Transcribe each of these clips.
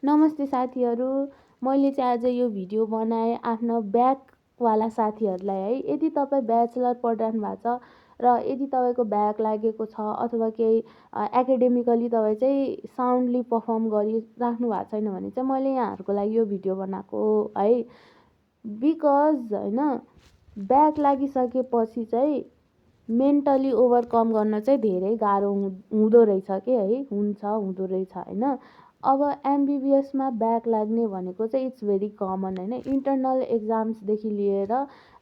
नमस्ते साथीहरू। मैले चाहिँ आज यो भिडियो बनाएँ आफ्नो ब्याकवाला साथीहरूलाई है। यदि तपाईँ ब्याचलर पढिरहनु भएको छ र यदि तपाईँको ब्याक लागेको छ अथवा केही एकाडेमिकली तपाईँ चाहिँ साउन्डली पर्फर्म गरिराख्नु भएको छैन भने चाहिँ मैले यहाँहरूको लागि यो भिडियो बनाएको है। बिकज होइन, ब्याक लागिसकेपछि चाहिँ मेन्टली ओभरकम गर्न चाहिँ धेरै गाह्रो हुँदो रहेछ कि है, हुँदो रहेछ होइन। अब एमबिबिएसमा ब्याक लाग्ने भनेको चाहिँ इट्स भेरी कमन होइन। इन्टर्नल एक्जाम्सदेखि लिएर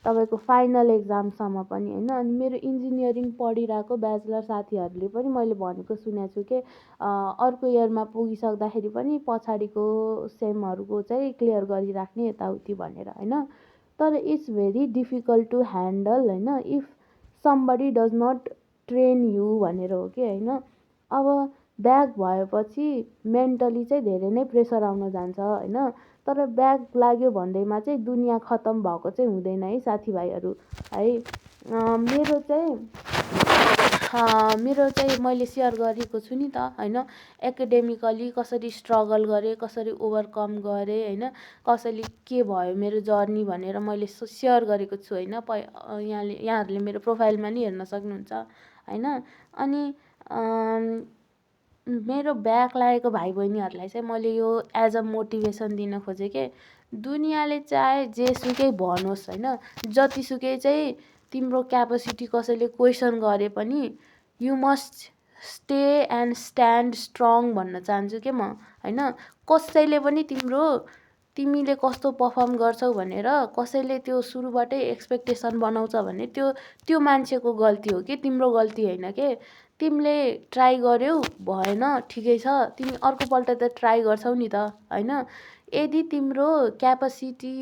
तपाईँको फाइनल एक्जामसम्म पनि होइन। अनि मेरो इन्जिनियरिङ पढिरहेको ब्याचलर साथीहरूले पनि मैले भनेको सुनेको छु कि अर्को इयरमा पुगिसक्दाखेरि पनि पछाडिको सेमहरूको चाहिँ क्लियर गरिराख्ने यताउति भनेर होइन। तर it's very difficult to handle होइन, if somebody does not train you भनेर हो कि होइन। अब ब्याक भएपछि मेन्टली चाहिँ धेरै नै प्रेसर आउन जान्छ होइन। तर ब्याक लाग्यो भन्दैमा चाहिँ दुनियाँ खतम भएको चाहिँ हुँदैन है साथीभाइहरू है। मेरो चाहिँ मैले सेयर गरेको छु नि त होइन, एकाडेमिकली कसरी स्ट्रगल गरेँ, कसरी ओभरकम गरेँ होइन, कसरी के भयो मेरो जर्नी भनेर मैले सेयर गरेको छु होइन। यहाँहरूले मेरो प्रोफाइलमा नि हेर्न सक्नुहुन्छ होइन। अनि मेरो ब्याक लागेको भाइ बहिनीहरूलाई चाहिँ मैले यो एज अ मोटिभेसन दिन खोजेँ कि दुनियाँले चाहे जेसुकै भनोस् होइन, जतिसुकै चाहिँ तिम्रो क्यापेसिटी कसैले क्वेसन गरे पनि you must stay and stand strong भन्न चाहन्छु कि म होइन। कसैले पनि तिमीले कस्तो पर्फर्म गर्छौ भनेर कसैले त्यो सुरुबाटै एक्सपेक्टेसन बनाउँछ भने त्यो मान्छेको गल्ती हो कि तिम्रो गल्ती होइन के। तिमीले ट्राई गर्यौ भएन ठिकै छ, तिमी अर्कोपल्ट त ट्राई गर्छौ नि त होइन। यदि तिम्रो क्यापेसिटी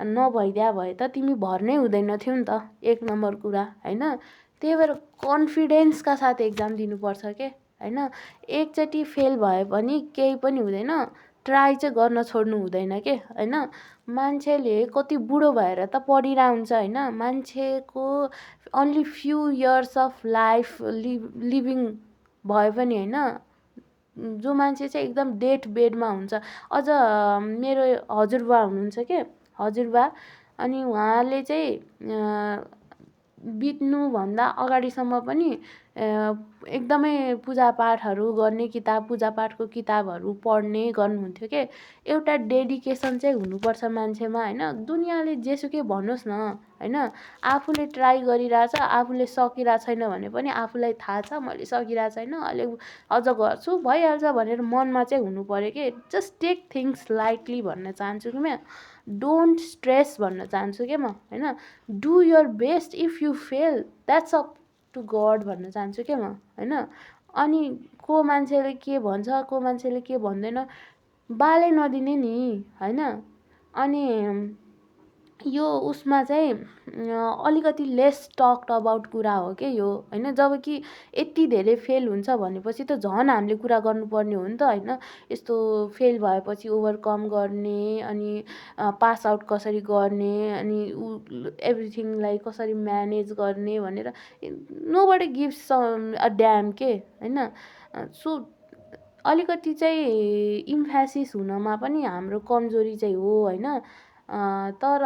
नभइदिया भए त तिमी भर्नै हुँदैन थियौ नि त, एक नम्बर कुरा होइन। त्यही भएर कन्फिडेन्सका साथ एक्जाम दिनुपर्छ के होइन। एकचोटि फेल भए पनि केही पनि हुँदैन, ट्राई चाहिँ गर्न छोड्नु हुँदैन के होइन। मान्छेले कति बुढो भएर त पढिरहेको हुन्छ होइन। मान्छेको only few years of life living भए पनि होइन, जो मान्छे चाहिँ एकदम डेथ बेडमा हुन्छ। अझ मेरो हजुरबा हुनुहुन्छ के, हजुरबा, अनि उहाँले चाहिँ बित्नुभन्दा अगाडिसम्म पनि एकदमै पूजापाठहरू गर्ने, पूजापाठको किताबहरू पढ्ने गर्नुहुन्थ्यो के। एउटा डेडिकेसन चाहिँ हुनुपर्छ मान्छेमा होइन। दुनियाँले जेसुकै भनोस् न होइन, आफूले ट्राई गरिरहेछ, आफूले सकिरहेको छैन भने पनि आफूलाई थाहा छ मैले सकिरहेको छैन, अहिले अझ गर्छु भइहाल्छ भनेर मनमा चाहिँ हुनु पऱ्यो कि। जस्ट टेक थिङ्स लाइटली भन्न चाहन्छु कि म, डोन्ट स्ट्रेस भन्न चाहन्छु कि म होइन। Do your best, if you fail that's up to God भन्न चाहन्छु क्या म होइन। अनि को मान्छेले के भन्छ, को मान्छेले के भन्दैन बालै नदिने नि होइन। अनि यो उसमा चाहिँ अलिकति लेस टक्ड अबाउट कुरा हो कि यो होइन। जब कि यति धेरै फेल हुन्छ भनेपछि त झन् हामीले कुरा गर्नुपर्ने हो नि त होइन। यस्तो फेल भएपछि ओभरकम गर्ने, अनि पास आउट कसरी गर्ने, अनि एभ्रिथिङलाई कसरी म्यानेज गर्ने भनेर नोबडी गिभ्स अ ड्याम के होइन। सो अलिकति चाहिँ इम्फेसिस हुनमा पनि हाम्रो कमजोरी चाहिँ हो होइन। तर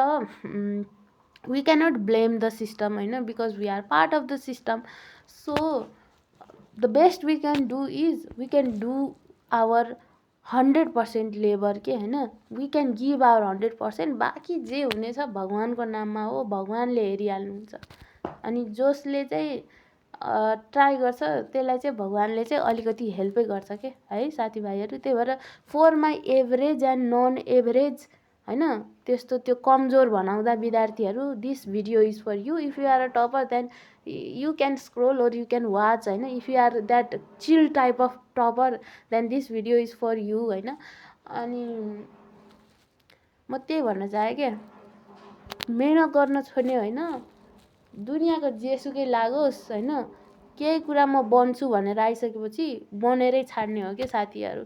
we cannot blame the system होइन, because we are part of the system. So the best we can do is we can do our 100% labour के होइन। वी क्यान गिभ आवर 100%, बाँकी जे हुनेछ भगवान्को नाममा हो, भगवान्ले हेरिहाल्नुहुन्छ। अनि जसले चाहिँ ट्राई गर्छ त्यसलाई चाहिँ भगवान्ले चाहिँ अलिकति हेल्पै गर्छ के है साथीभाइहरू। त्यही भएर for my average and non average होइन, त्यस्तो त्यो कमजोर भनाउँदा विद्यार्थीहरू, this video is for you. If you are a topper then you can scroll or you can watch होइन। If you are that chill type of topper then this video is for you होइन। अनि म त्यही भन्न चाहेँ क्या, मेहनत गर्न छोड्ने होइन, दुनियाँको जेसुकै लागोस् होइन, केही कुरा म बन्छु भनेर आइसकेपछि बनेरै छाड्ने हो क्या साथीहरू।